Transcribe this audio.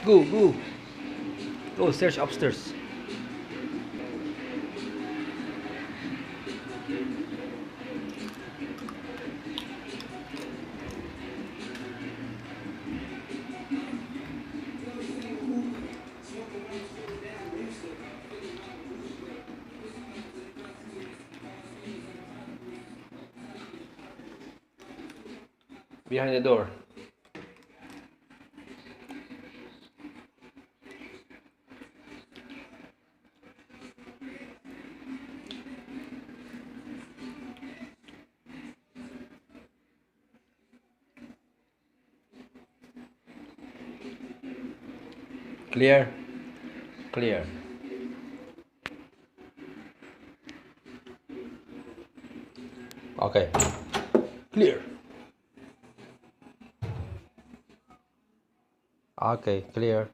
Go, go. Go, search upstairs. Behind the door. Clear? Clear. Okay. Clear. Okay, clear.